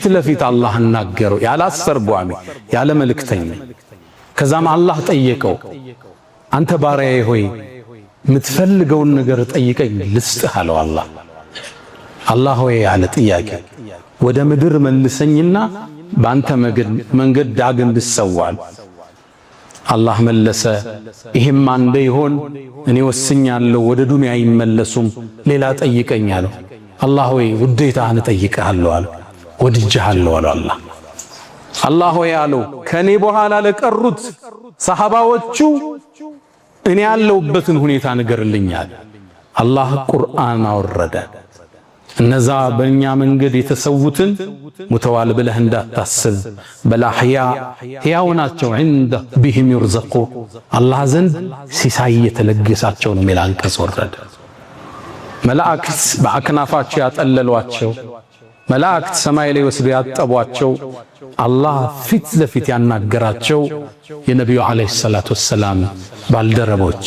ለፊት አላህ አናገረው፣ ያለ አስተርጓሚ፣ ያለ መልእክተኛ። ከዛም አላህ ጠየቀው፣ አንተ ባሪያዬ ሆይ የምትፈልገውን ነገር ጠይቀኝ ልስጥህ አለው። አላህ አላህ ሆይ አለ ጥያቄ፣ ወደ ምድር መልሰኝና በአንተ መንገድ ዳግም ልሰዋል። አላህ መለሰ፣ ይሄም አንደ ይሆን እኔ ወስኛለሁ፣ ወደ ዱንያ አይመለሱም፣ ሌላ ጠይቀኝ አለው። አላህ ሆይ ውዴታህን እጠይቅሃለሁ አለው። ወድጄሃለሁ አለው። አላህ አላህ ሆይ አለው፣ ከኔ በኋላ ለቀሩት ሰሐባዎቹ እኔ ያለሁበትን ሁኔታ ንገርልኛል። አላህ ቁርአን አወረደ። እነዛ በእኛ መንገድ የተሰዉትን ሙተዋል ብለህ እንዳታስብ፣ بل أحياء ሕያው ናቸው። عند ربهم يرزقون አላህ ዘንድ ሲሳይ የተለገሳቸው ነው የሚል አንቀጽ ወረደ። መላእክት በአክናፋቸው ያጠለሏቸው፣ መላእክት ሰማይ ላይ ወስደው ያጠቧቸው፣ አላህ ፊት ለፊት ያናገራቸው የነቢዩ ዓለይሂ ሰላቱ ወሰላም ባልደረቦች።